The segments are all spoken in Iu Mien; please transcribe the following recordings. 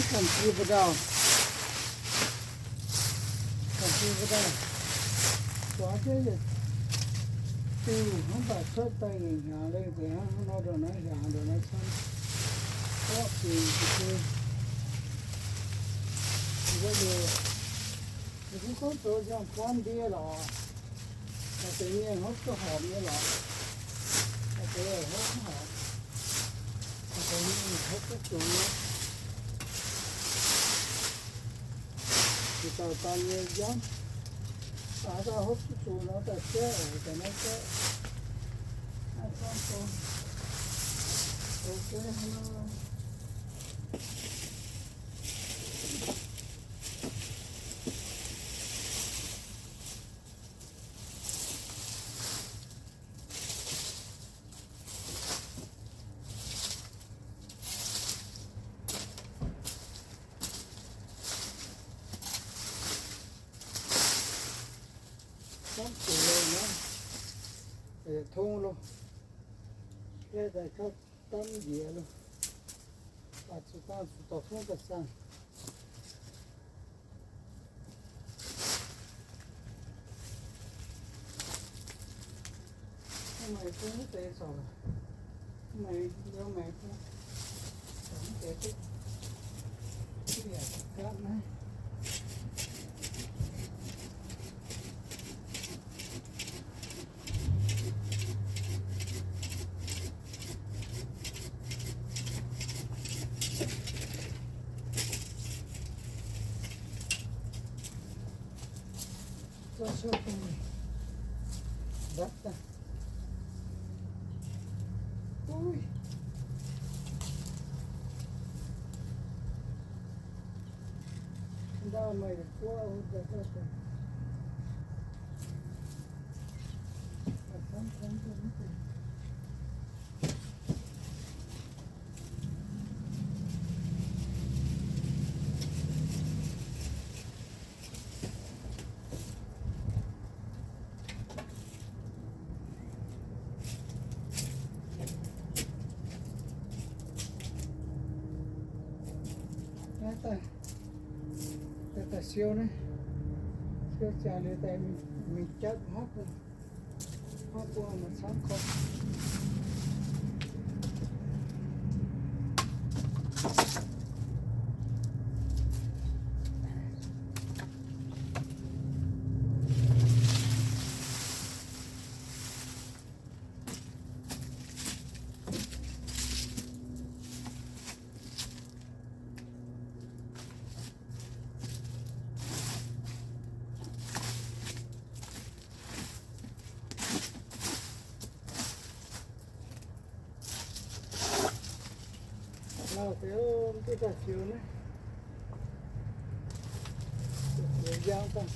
Ganh jiex mbu'ndongx, ganh jiex mbu'ndongx, zuangx jienv yietc diuh hnangv baac cuotv daaih yietc hnyangx lengh nzengc hnangv nor, ndongc naaiv hnyangx ndongc naaiv camv, orqv fingx jiex. Wuov liuz, ninh mbuo gorngv zoux ziangh buonv ndie lorqc, maaih deix mienh hopv duqv horpc nyei lorqc, maaih deix hopv mv horpc, maaih deix mienh hopv duqv zuqc nyei. Ninh dauh daan nyei njamv, aav daaih hopv duqv zuqc nor daaih jaiv oc, daaih naaiv jaiv. Naaiv camv bung, oc, jaiv hnangv nor. Camv zuqc loh naaiv, tong loh, kaeqv daaih kauv damv njiec loh, baac zuqc dangh zuqc dorh tongv daaih saangh. Maaih bung mv deix corc, maaih nyouz maengx bung, mv deix duqv, duqv yaac gapv naaiv. Zorqv cuotv bung, ndatv daaih. Uix, ndau meih guoqv daaih, daaih, daaih, daaih camv camv duqv mv deix. Naaiv daaih, daaih siou naaiv, siou jaax liuz daaih mingh japv hopv bung, hopv bung maaih camv gorqv. Lauh deix mv duqv daaih fioux naaiv. Fioux njang daaih.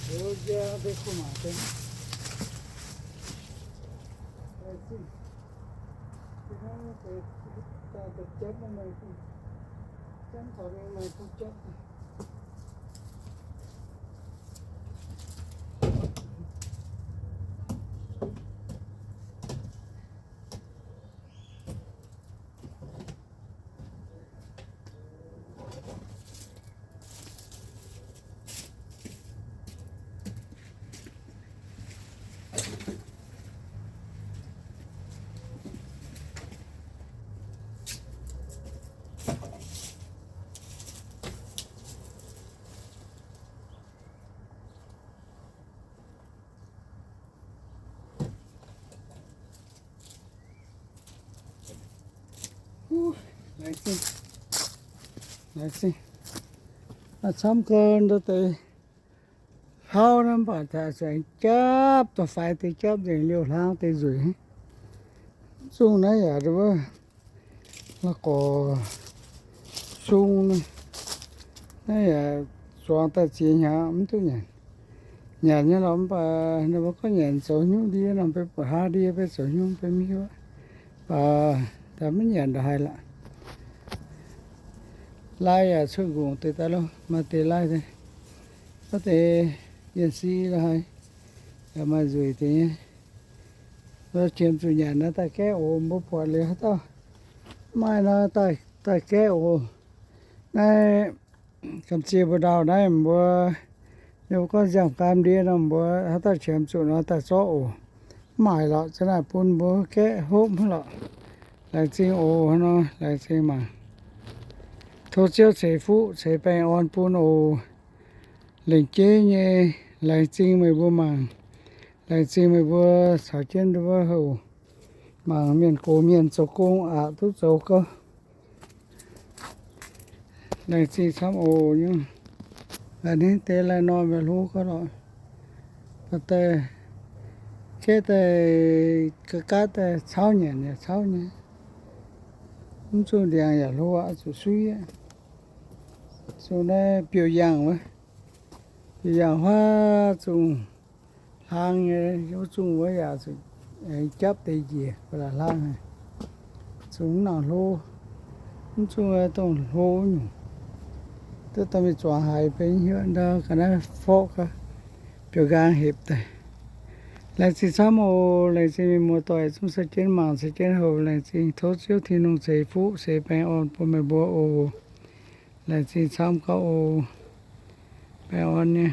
Fioux njang deix kuh mangc deix. Daaih zingh. Daaih daaih japv mv maaih, japv taux mingh maaih duqv japv. Huv, laengz zingh, laengz zingh. Aav camv gau ndau deix hlauv naaiv mv baac taux aengx japv dongh faix deix japv nzengc liouh hlang deix nzueic. Zungh naaiv yaac wuov la'gorx sung naaiv yaac zuangx daaih ziex hnyangx mv duqv nyanc. Nyanc nyei lorqc mv baac ninh mbuo gorngv nyanc zoux hnyouv ndie nor, mbuo buatc hlaax ndie mbuo zoux hnyouv mbuo mv hiuv aqv. Mv baac daaih maiv nyanc ndongc haaix lorqc. Lai yaac cuotv nqongc deix daaih loh, maaih deix lai deix. Wuov deix yienh si la'haiz yaac maaih nzueic deix nyei. Lorz jiem zuqc nyanc naaiv daaih gaeqv oc. Mbuo buatc liuz haaix dauh Maaih nor daaih gaeqv oc. Naaiv gamh nziex mbu'ndongx naaiv mbuo, ninh mbuo gorngv nziaamv-gaam ndie nor mbuo haaix dauh qiemx zuqc nor daaih zorqv oc. Mv maaic lorqc, za'naaic bun mbuo gaeqv hopv hnangv lorqc. Laengz zingh oc, hnangv nor laengz zingh mangc. Tov Ziouv ceix fuqv ceix baengh orn bun oc. Lengc jeiv nyei laengz zingh meih mbuo mangc. Laengz zingh meih mbuo caux jienv wuov houc mangc mienh gox mienh zoux gong aqc duqv zoux gau. Laengz zingh camv oc nyungc. A'hneiv deix lai-norm yaac hlo gau lorqc. Baac daaih gaeqv daaih ga'gaatv daaih cauv nyanc yaac cauv nyei. Mv zungh ndiangx yaac hlo aqv, zuqc suiv aqv. Zungh naaiv biouv-yaangh wuov, biouv-yaangh huaav zungh hlang nyei, wuov zungh wuov yaac zuqc aengx japv deix njiec ba'laqc hlang haic. Zungh mv nangc hlo, mv zungh dongh hlo nyungc. Duqv dorh mingh zuangx haaix benx hnyouv ndau ga'naaiv forv gau, biouv-nqaang hepc daaih. Laengz zingh camv oc. Laengz zingh mienh muoz-doic zungv caux jienv mangc caux jienv houc. Laengz zingh, tov Ziouv Tin-Hungh ceix fuqv ceix baengh orn bun meih mbuo oc. Laengz zingh camv gauh oc. Baengh orn nyei.